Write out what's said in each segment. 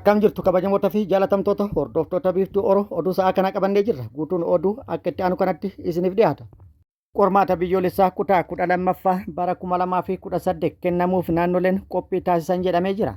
Akkam jirtu kabajamoota fi jaalatamtoota hordoftoota Biiftuu Oro, oduu sa'aa kanaa qabannee jirra. Guutuun oduu akka itti aanu kanatti isiniif dhiyaata. Qormaata biyyoolessaa kutaa 12ffaa bara 2018 kennamuuf naannoleen qophii taasisan jedhamee jira.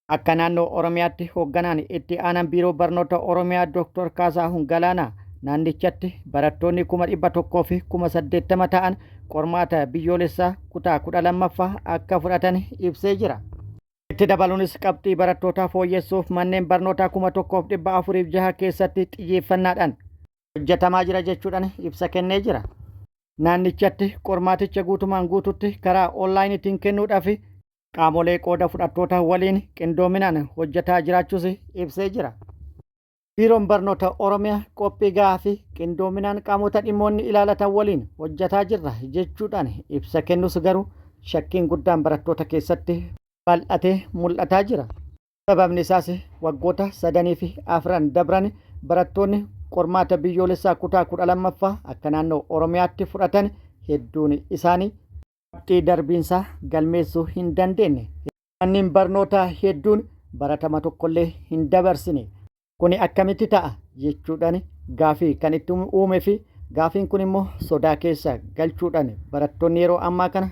Akka naannoo Oromiyaatti hoogganaan itti aanaan biiroo barnoota Oromiyaa Dooktor Kaasaahun Galaanaa naannichatti barattoonni 180,000 ta'an qormaata biyyoolessaa kutaa 12ffaa akka fudhatan ibsee jira. Itti dabaluunis qabxii barattootaa fooyyessuuf manneen barnootaa 1406 keessatti xiyyeeffannaadhaan hojjetamaa jira jechuudhaan ibsa kennee jira. Naannichatti qormaaticha guutumaan guututti karaa onlaayiniitiin kennuudhaaf qaamolee qooda fudhattoota waliin qindoominaan hojjetaa jiraachuus ibsee jira. Biiroon Barnoota Oromiyaa qophii gahaa fi qindoominaan qaamota dhimmoonni ilaalatan waliin hojjetaa jirra jechuudhaan ibsa kennus garuu shakkiin guddaan barattoota keessatti bal'atee mul'ataa jira. Sababni isaas waggoota sadanii fi afran dabran barattoonni qormaata biyyoolessaa kutaa 12ffaa akka naannoo Oromiyaatti fudhatan hedduun isaanii qabxii darbiinsaa galmeessuu hin dandeenye. Manneen barnootaa hedduun baratama tokkollee hin dabarsine. Kuni akkamitti ta'a jechuudhaan gaafii kan itti uume fi gaafiin kun immoo sodaa keessa galchuudhaan barattoonni yeroo ammaa kana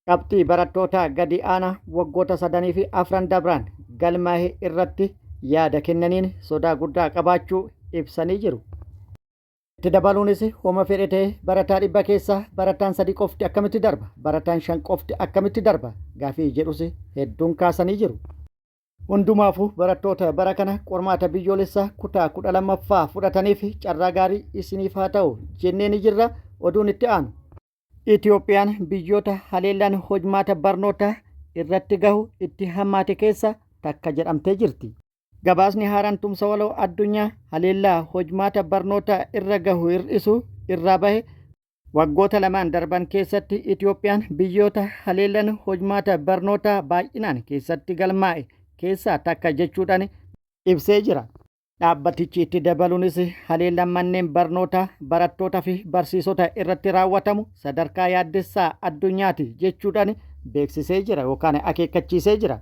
qabxii barattootaa gadi aanaa waggoota sadanii fi afran dabraan galmaa'e irratti yaada kennaniin sodaa guddaa qabaachuu ibsanii jiru. Itti dabaluunis homa fedhe ta'e barataa 100 keessaa barataan 3 qofti akkamitti darba? Barataan 5 qofti akkamitti darba? Gaafii jedhus hedduun kaasanii jiru. Hundumaafuu barattoota bara kana qormaata biyyoolessaa kutaa 12ffaa fudhataniif carraa gaarii isiniif haa ta'u jennee ni jirra. Oduun itti aanu. Itoophiyaan biyyoota haleellaan hojmaata barnootaa irratti gahu itti hammaate keessa takka jedhamtee jirti. Gabaasni haaraan tumsa waloo addunyaa haleellaa hojmaata barnootaa irra gahu hir'isu irraa bahe waggoota lamaan darban keessatti Itoophiyaan biyyoota haleellan hojmaata barnootaa baay'inaan keessatti galmaa'e keessaa takka jechuudhaan ibsee jira. Dhaabbatichi itti dabaluunis haleellaan manneen barnootaa barattoota fi barsiisota irratti raawwatamu sadarkaa yaaddessaa addunyaati jechuudhaan beeksisee jira yookaan akeekkachiisee jira.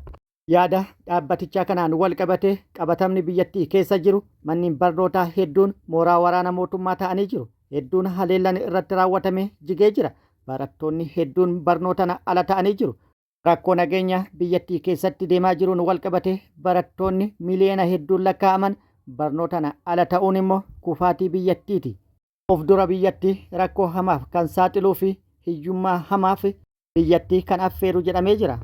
Yaada dhaabbatichaa kanaan walqabatee qabatamni biyyattii keessa jiru manneen barnootaa hedduun mooraa waraana mootummaa ta'anii jiru. Hedduun haleellaan irratti raawwatamee jigee jira. Barattoonni hedduun barnootana ala ta'anii jiru. Rakkoo nageenyaa biyyattii keessatti deemaa jiruun walqabatee barattoonni miliyoona hedduun lakkaa'aman barnootana ala ta'uun immoo kufaatii biyyattiiti. Of dura biyyattii rakkoo hamaaf kan saaxiluu fi hiyyummaa hamaaf biyyattii kan affeeru jedhamee jira.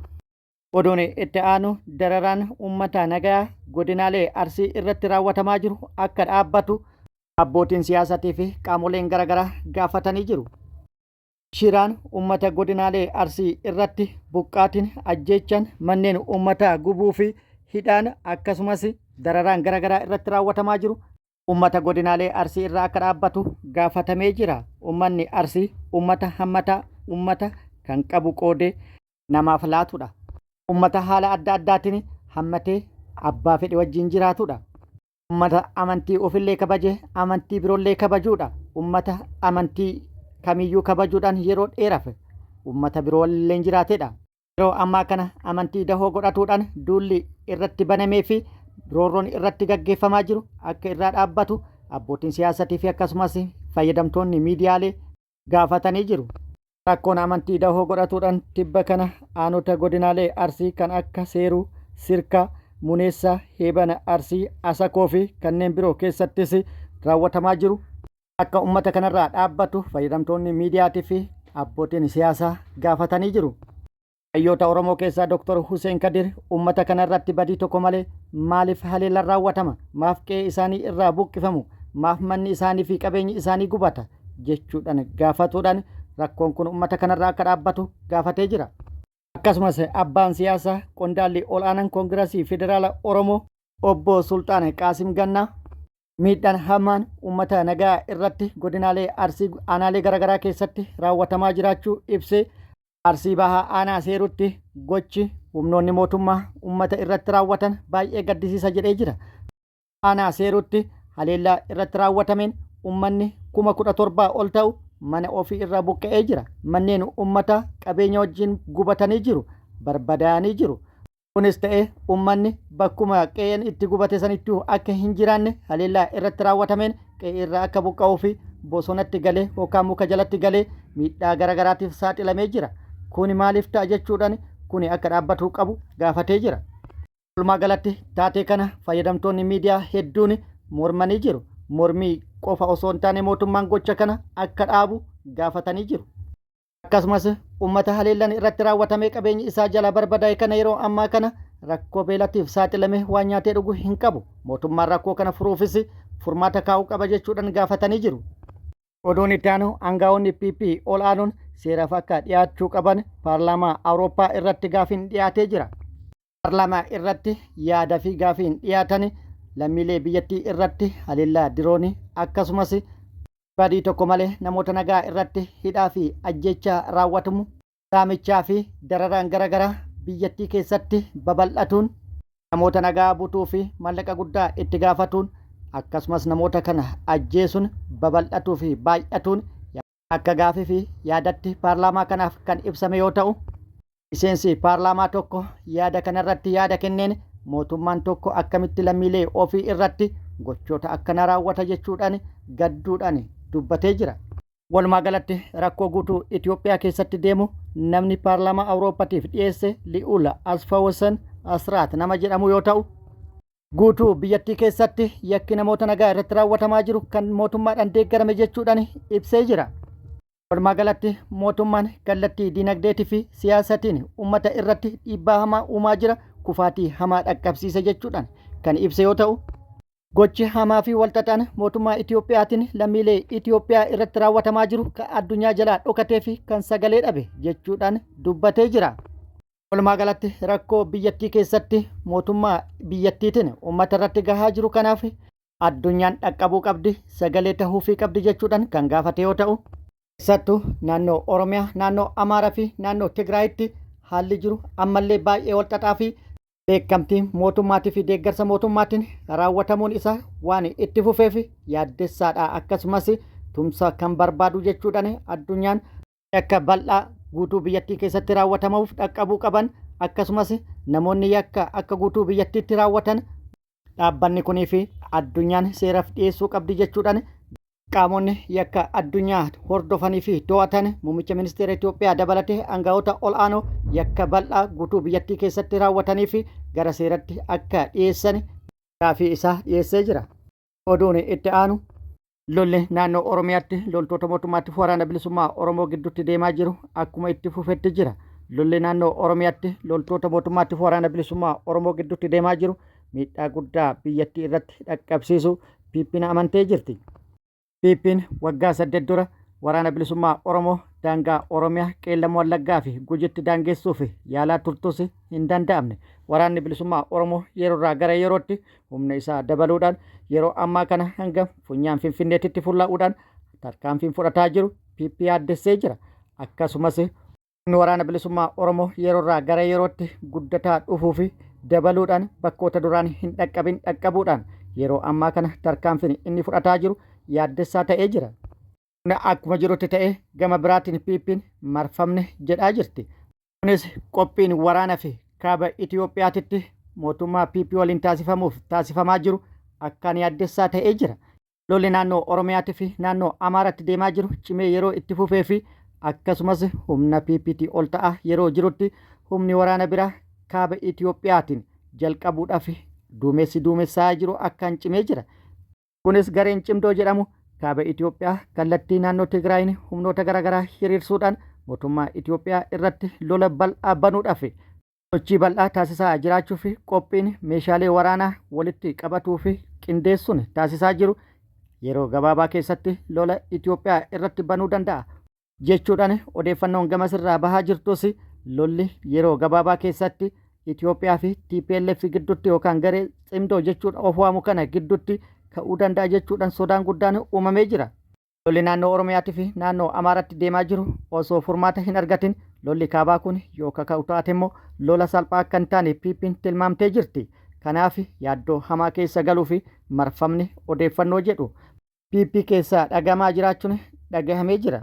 Oduun itti aanu dararaan uummata nagayaa godinaalee Arsii irratti raawwatamaa jiru akka dhaabbatu abbootiin siyaasatii fi qaamoleen garaagaraa gaafatanii jiru. Shiraan uummata godinaalee Arsii irratti buqqaatiin, ajjeechaan, manneen uummataa gubuu fi hidhaan akkasumas dararaan garaagaraa irratti raawwatamaa jiru uummata godinaalee Arsii irraa akka dhaabbatu gaafatamee jira. Uummanni Arsii uummata hammataa, uummata kan qabu qoodee namaaf laatudha. Ummata haala adda addaatiin hammatee abbaa fedhe wajjin jiraatudha. Ummata amantii ofillee kabaje amantii biroollee kabajuudha. Ummata amantii kamiyyuu kabajuudhaan yeroo dheeraaf ummata biroollee jiraatedha. Yeroo ammaa kana amantii dahoo godhatuudhaan duulli irratti banamee fi roorroon irratti gaggeeffamaa jiru akka irraa dhaabbatu abbootiin siyaasatii fi akkasumas fayyadamtoonni miidiyaalee gaafatanii jiru. Rakkoon amantii dahoo godhatuudhaan tibba kana aanota godinaalee Arsii kan akka Seeruu, Sirkaa, Muneessaa, Heebana Arsii, Asakoo fi kanneen biroo keessattis raawwatamaa jiru akka ummata kanarraa dhaabbatu fayyadamtoonni miidiyaatii fi abbootiin siyaasaa gaafatanii jiru. Hayyoota Oromoo keessaa Dr. Huseen Kadir uummata kana irratti badii tokko malee maaliif haleellaan raawwatama? Maaf qe'ee isaanii irraa buqqifamu? Maaf manni isaanii fi qabeenyi isaanii gubata? jechuudhaan gaafatuudhaan rakkoon kun uummata kanarraa akka dhaabbatu gaafatee jira. Akkasumas abbaan siyaasaa qondaalli ol'aanaan Koongirasii Federaala Oromoo Obbo Sulxaan Qaasim Gannaa miidhaan hamaan uummata nagaa irratti godinaalee Arsii aanaalee garaagaraa keessatti raawwatamaa jiraachuu ibsee Arsii Bahaa Aanaa Seeruutti gochi humnoonni mootummaa uummata irratti raawwatan baay'ee gaddisiisa jedhee jira. Aanaa Seeruutti haleellaa irratti raawwatameen uummanni 17,000 ol ta'u mana ofii irraa buqqa'ee jira. Manneen uummataa qabeenya wajjin gubatanii jiru, barbadaa'anii jiru. Kunis ta'ee ummanni bakkuma qe'een itti gubate sanittuu akka hin jiraanne haleellaa irratti raawwatameen qe'ee irraa akka buqqa'uu fi bosonatti galee yookaan muka jalatti galee miidhaa garagaraatiif saaxilamee jira. Kuni maaliif ta'a jechuudhaan kuni akka dhaabbatuu qabu gaafatee jira. Walumaa galatti taatee kana fayyadamtoonni miidiyaa hedduun mormanii jiru. Mormii qofa osoo hin taane mootummaan gocha kana akka dhaabu gaafatanii jiru. Akkasumas ummata haleellan irratti raawwatamee qabeenyi isaa jalaa barbadaa'e kana yeroo ammaa kana rakkoo beelatiif saaxilame waan nyaatee dhugu hin qabu. Mootummaan rakkoo kana furuufis furmaata kaa'uu qaba jechuudhaan gaafatanii jiru. Oduun itti aanu aangaa'onni PP ol aanuun seeraaf akka dhiyaachuu qaban paarlaamaa Awurooppaa irratti gaafiin dhiyaatee jira. Paarlaamaa irratti yaada fi gaafiin dhiyaatan lammiilee biyyattii irratti haleellaa diroonii akkasumas Badii tokko malee namoota nagaa irratti hidhaa fi ajjeechaa raawwatamu, saamichaa fi dararaan gara garaa biyyattii keessatti babal'atuun, namoota nagaa butuu fi maallaqa guddaa itti gaafatuun akkasumas namoota kana ajjeesuun babal'atuu fi baay'atuun akka gaafii fi yaadatti paarlaamaa kanaaf kan ibsame yoo ta'u, Miseensi paarlaamaa tokko yaada kanarratti yaada kenneen mootummaan tokko akkamitti lammiilee ofii irratti gochoota akkanaa raawwata jechuudhaan gadduudhaan dubbatee jira. Walumaa galatti rakkoo guutuu Itoophiyaa keessatti deemu namni paarlaamaa Awurooppatiif dhiyeesse Li'uul Asfawosan Asraat nama jedhamu yoo ta'u, guutuu biyyattii keessatti yakki namoota nagaa irratti raawwatamaa jiru kan mootummaadhaan deeggarame jechuudhaan ibsee jira. Walumaa galatti mootummaan kallattii dinagdeetii fi siyaasatiin uummata irratti dhiibbaa hamaa uumaa jira, kufaatii hamaa dhaqqabsiise jechuudhaan kan ibse yoo ta'u, gochi hamaa fi walxaxaan mootummaa Itiyoophiyaatiin lammiilee Itiyoophiyaa irratti raawwatamaa jiru kan addunyaa jalaa dhokatee fi kan sagalee dhabe jechuudhaan dubbatee jira. Walumaa galatti rakkoo biyyattii keessatti mootummaa biyyattiitiin uummata irratti gahaa jiru kanaaf addunyaan dhaqqabuu qabdi, sagalee tahuufii qabdi jechuudhaan kan gaafate yoo ta'u, keessattuu naannoo Oromiyaa, naannoo Amaaraa fi naannoo Tigraayitti haalli jiru ammallee baay'ee walxaxaa fi beekamtii mootummaatii fi deeggarsa mootummaatiin raawwatamuun isaa waan itti fufeef yaaddessaadha, akkasumas tumsa kan barbaadu jechuudhaan addunyaan yakka bal'aa guutuu biyyattii keessatti raawwatamuuf dhaqqabuu qaban, akkasumas namoonni yakka akka guutuu biyyattiitti raawwatan dhaabbanni kunii fi addunyaan seeraaf dhiyeessuu qabdi jechuudhaan qaamonni yakka addunyaa hordofanii fi to'atan muummicha ministeera Itoophiyaa dabalatee aangawoota ol'aanoo yakka bal'aa guutuu biyyattii keessatti raawwatanii fi gara seeratti akka dhiyeessan gaafii isaa dhiyeessee jira. Oduun itti aanu lolli naannoo Oromiyaatti loltoota mootummaatti waraana bilisummaa Oromoo gidduutti deemaa jiru akkuma itti fufetti jira. Lolli naannoo Oromiyaatti loltoota mootummaatti waraana bilisummaa Oromoo gidduutti deemaa jiru miidhaa guddaa biyyattii irratti dhaqqabsiisu PPn amantee jirti. PPn waggaa 8 dura waraana bilisummaa Oromoo daangaa Oromiyaa Qeellam Wallaggaa fi Gujitti daangessuuf yaalaa turtus hin danda'amne. Waraanni bilisummaa Oromoo yeroorraa gara yerootti humna isaa dabaluudhaan yeroo ammaa kana hanga funyaan Finfinneetitti fullaa'uudhaan tarkaanfiin fudhataa jiru PP yaaddessee jira. Akkasumas humni waraana bilisummaa Oromoo yeroorraa gara yerootti guddataa dhufuu fi dabaluudhaan bakkoota duraan hin dhaqqabin dhaqqabuudhaan yeroo ammaa kana tarkaanfiin inni fudhataa jiru yaaddessaa ta'ee jira. Kun akkuma jirutti ta'ee gama biraatiin PPn marfamne jedhaa jirti. Kunis qophiin waraana fi kaaba Itoophiyaatitti mootummaa PP waliin taasifamuuf taasifamaa jiru akkaan yaaddessaa ta'ee jira. Lolli naannoo Oromiyaatii fi naannoo Amaaraatti deemaa jiru cimee yeroo itti fufee fi akkasumas humna PPT ol ta'aa yeroo jirutti humni waraana biraa kaaba Itoophiyaatiin jalqabuudhaaf duumessi duumessaa'aa jiru akkaan cimee jira. Kunis gareen Cimdoo jedhamu kaaba Itoophiyaa kallattii naannoo Tigraayiin humnoota garaagaraa hiriirsuudhaan mootummaa Itoophiyaa irratti lola bal'aa banuudhaaf sochii bal'aa taasisaa jiraachuu fi qophiin meeshaalee waraanaa walitti qabatuu fi qindeessuun taasisaa jiru yeroo gabaabaa keessatti lola Itoophiyaa irratti banuu danda'a jechuudhaan odeeffannoon gamasirraa bahaa jirtus lolli yeroo gabaabaa keessatti Itoophiyaa fi TPLF gidduutti yookaan garee Tsimdoo jechuun of waamu kana gidduutti ka'uu danda'a jechuudhaan sodaan guddaan uumamee jira. Lolli naannoo Oromiyaatii fi naannoo Amaaraatti deemaa jiru osoo furmaata hin argatin lolli kaabaa kun yoo kaka'u taate immoo lola salphaa akka hin taane PPn tilmaamtee jirti. Kanaaf yaaddoo hamaa keessa galuu fi marfamni odeeffannoo jedhu PP keessaa dhagamaa jiraachuun dhagahamee jira.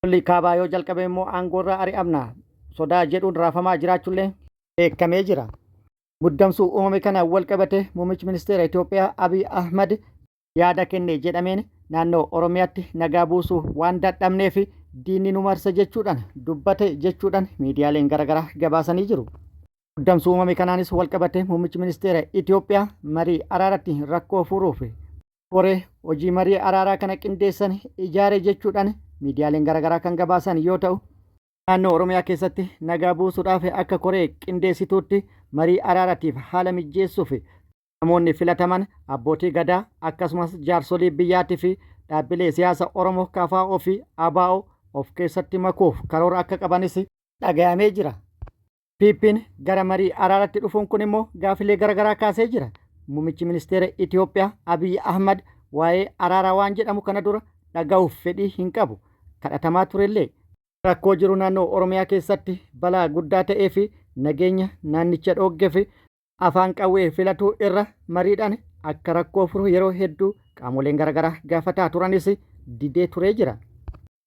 Lolli kaabaa yoo jalqabe immoo aangoorraa ari'amna sodaa jedhuun raafamaa jiraachuullee beekamee jira. Muddamsuu uumame kanaan walqabatee Muummichi Ministeera Itoophiyaa Abiy Ahmad yaada kenne jedhameen naannoo Oromiyaatti nagaa buusuu waan dadhabneef diinni nu marse jechuudhaan dubbate jechuudhaan miidiyaaleen garaagaraa gabaasanii jiru. Muddamsuu uumame kanaanis walqabatee Muummichi Ministeera Itoophiyaa marii araaratti rakkoo furuuf koree hojii marii araaraa kana qindeessan ijaare jechuudhaan miidiyaaleen garaagaraa kan gabaasan yoo ta'u, Naannoo Oromiyaa keessatti nagaa buusuudhaaf akka koree qindeessituutti marii araaratiif haala mijjeessuuf namoonni filataman abbootii Gadaa akkasumas jaarsolii biyyaatii fi dhaabbilee siyaasa Oromoo KFO fi ABO of keessatti makuuf karoora akka qabanis dhagayamee jira. PPn gara marii araaratti dhufuun kun immoo gaafilee garagaraa kaasee jira. Muummichi ministeera Itiyoophiyaa Abiy Ahmad waa'ee araaraa waan jedhamu kana dura dhaga'uuf fedhii hin qabu. Kadhatamaa turellee. Rakkoo jiru naannoo Oromiyaa keessatti balaa guddaa ta'ee fi nageenya naannicha dhooggeef afaan qawwee filatuu irra mariidhaan akka rakkoo furu yeroo hedduu qaamoleen garaagaraa gaafataa turanis didee turee jira.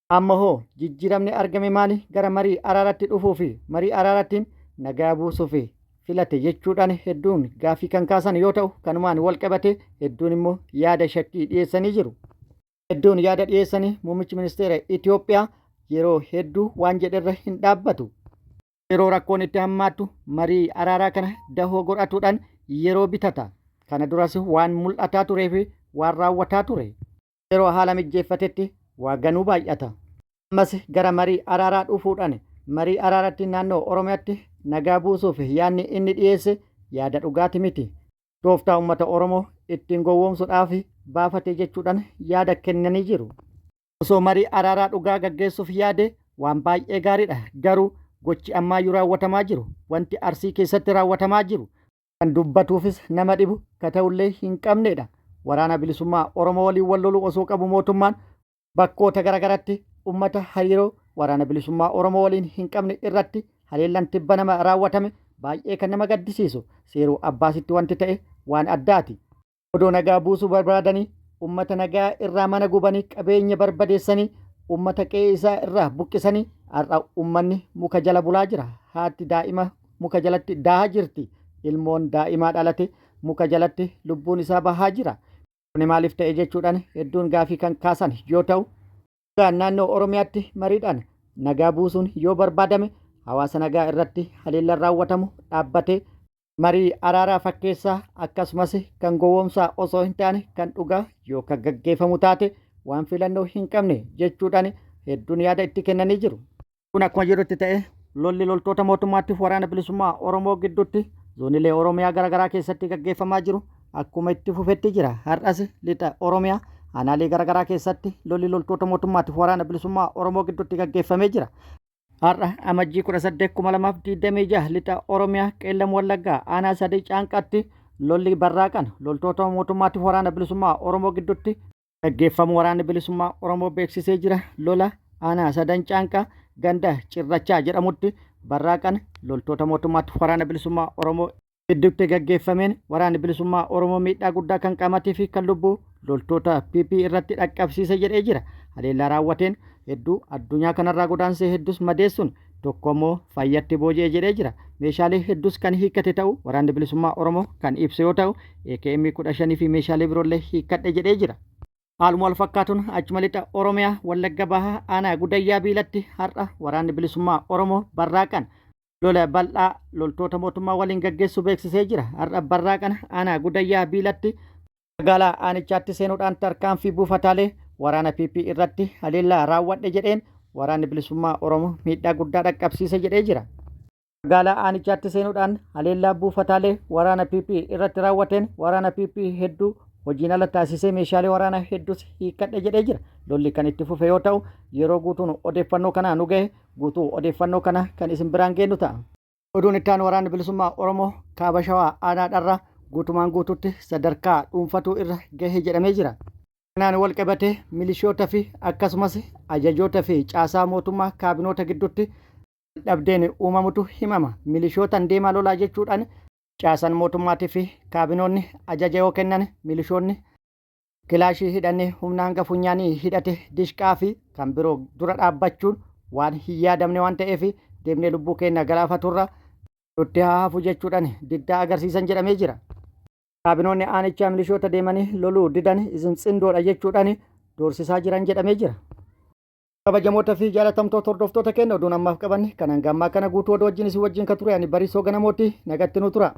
Amma hoo jijjiiramni argame maali gara marii araaratti dhufuu fi marii araarattiin nagaa buusuuf filate jechuudhaan hedduun gaaffii kan kaasan yoo ta'u kanumaan walqabatee hedduun immoo yaada shakkii dhiyeessanii jiru. Hedduun yaada dhiyeessanii muummichi ministeera Itoophiyaa yeroo hedduu waan jedherra hin dhaabbatu. Yeroo rakkoon itti hammaattu marii araaraa kana dahoo godhatuudhaan yeroo bitata. Kana duras waan mul'ataa turee fi waan raawwataa ture. Yeroo haala mijjeeffatetti waa ganuu baay'ata. Ammas gara marii araaraa dhufuudhaan marii araaratti naannoo Oromiyaatti nagaa buusuuf yaadni inni dhiyeesse yaada dhugaati miti. Tooftaa uummata Oromoo ittiin gowwoomsudhaaf baafate jechuudhaan yaada kennanii jiru. Osoo marii araaraa dhugaa gaggeessuuf yaade waan baay'ee gaariidha. Garuu gochi ammaayyuu raawwatamaa jiru, wanti Arsii keessatti raawwatamaa jiru, kan dubbatuufis nama dhibu ka ta'ullee hin qabneedha. Waraana Bilisummaa Oromoo waliin wal loluu osoo qabu mootummaan bakkoota garagaratti ummata hariiroo Waraana Bilisummaa Oromoo waliin hin qabne irratti haleellaan tibba nama raawwatame baay'ee kan nama gaddisiisu. Seeruu Abbaasitti wanti ta'e waan addaati. Odoo nagaa buusuu barbaadanii ummata nagaa irraa mana gubanii qabeenya barbadeessanii ummata qe'ee isaa irraa buqqisanii har'a ummanni muka jala bulaa jira. Haati daa'ima muka jalatti daahaa jirti. Ilmoon daa'imaa dhalate muka jalatti lubbuun isaa bahaa jira. Kuni maaliif ta'e jechuudhaan hedduun gaafii kan kaasan yoo ta'u, dhugaan naannoo Oromiyaatti mariidhaan nagaa buusuun yoo barbaadame hawaasa nagaa irratti haleellaan raawwatamu dhaabbatee marii araaraa fakkeessaa akkasumas kan gowwoomsaa osoo hin taane kan dhugaa yoo kan gaggeeffamu taate waan filannoo hin qabne jechuudhaan hedduun yaada itti kennanii jiru. Kun akkuma jirutti ta'e lolli loltoota mootummaattiif waraana bilisummaa Oromoo gidduutti zoonilee Oromiyaa garaagaraa keessatti gaggeeffamaa jiru akkuma itti fufetti jira. Har'as lixa Oromiyaa aanaalee garaagaraa keessatti lolli loltoota mootummaattiif waraana bilisummaa Oromoo gidduutti gaggeeffamee jira. Har'a Amajjii 18,2026 lixa Oromiyaa Qeellam Wallaggaa aanaa sadii Caanqaatti lolli barraaqan loltoota mootummaattiif waraana bilisummaa Oromoo gidduutti gaggeeffamuu Waraanni Bilisummaa Oromoo beeksisee jira. Lola aanaa Sadan Caanqaa ganda Cirrachaa jedhamutti barraaqan loltoota mootummaatti Waraana Bilisummaa Oromoo gidduutti gaggeeffameen Waraanni Bilisummaa Oromoo miidhaa guddaa kan qaamatii fi kan lubbuu loltoota PP irratti dhaqqabsiise jedhee jira. Haleellaa raawwateen hedduu addunyaa kanarraa godaansee hedduus madeessuun tokko immoo fayyatti booji'e jedhee jira. Meeshaalee hedduus kan hiikkate ta'uu Waraanni Bilisummaa Oromoo kan ibse yoo ta'u, AKM 15 fi meeshaalee biroollee hiikkadhe jedhee jira. Haaluma wal fakkaatuun achuma lixa Oromiyaa Wallagga Bahaa aanaa Gudayyaa Biilatti har'a Waraanni Bilisummaa Oromoo barraaqan lola bal'aa loltoota mootummaa waliin gaggeessuu beeksisee jira. Har'a barraaqan aanaa Gudayyaa Biilatti magaalaa aanichaatti seenuudhaan tarkaanfii buufataalee waraana PP irratti haleellaa raawwadhe jedheen waraanni bilisummaa Oromoo miidhaa guddaa dhaqqabsiise jedhee jira. Magaalaa aanichaatti seenuudhaan haleellaa buufataalee waraana PP irratti raawwateen waraana PP hedduu hojiin ala taasisee meeshaalee waraanaa hedduus hiikkadhe jedhee jira. Lolli kan itti fufe yoo ta'u yeroo guutuun odeeffannoo kanaa nu gahe guutuu odeeffannoo kana kan isin biraan geennu ta'a. Oduun itti aanu Waraanni Bilisummaa Oromoo Kaaba Shawaa Aanaa Dharraa guutumaan guutuutti sadarkaa dhuunfatuu irra gahe jedhamee jira. Kanaan wal qabatee milishoota fi akkasumas ajajoota fi caasaa mootummaa kaabinoota gidduutti dhabdeen uumamutu himama. Milishootan deemaa lolaa jechuudhaan caasaan mootummaatii fi kaabinoonni ajaja yoo kennan milishoonni Kilaashii hidhanne humna hanga funyaanii hidhate dishqaa fi kan biroo dura dhaabbachuun waan hin yaadamne waan ta'eef deemnee lubbuu keenya galaafaturra Nutti haa hafu jechuudhaan diddaa agarsiisan jedhamee jira. Kaabinoonni aanichaa milishoota deemanii loluu didan isin tsindoodha jechuudhaan doorsisaa jiran jedhamee jira. Kabajamoota fi jaalatamtoota hordoftoota keenya, oduun ammaaf qabanne kan hanga ammaa kana guutuu oduu wajjin isin wajjin kan ture ani Bariisoo Ganamooti. Nagatti nu tura.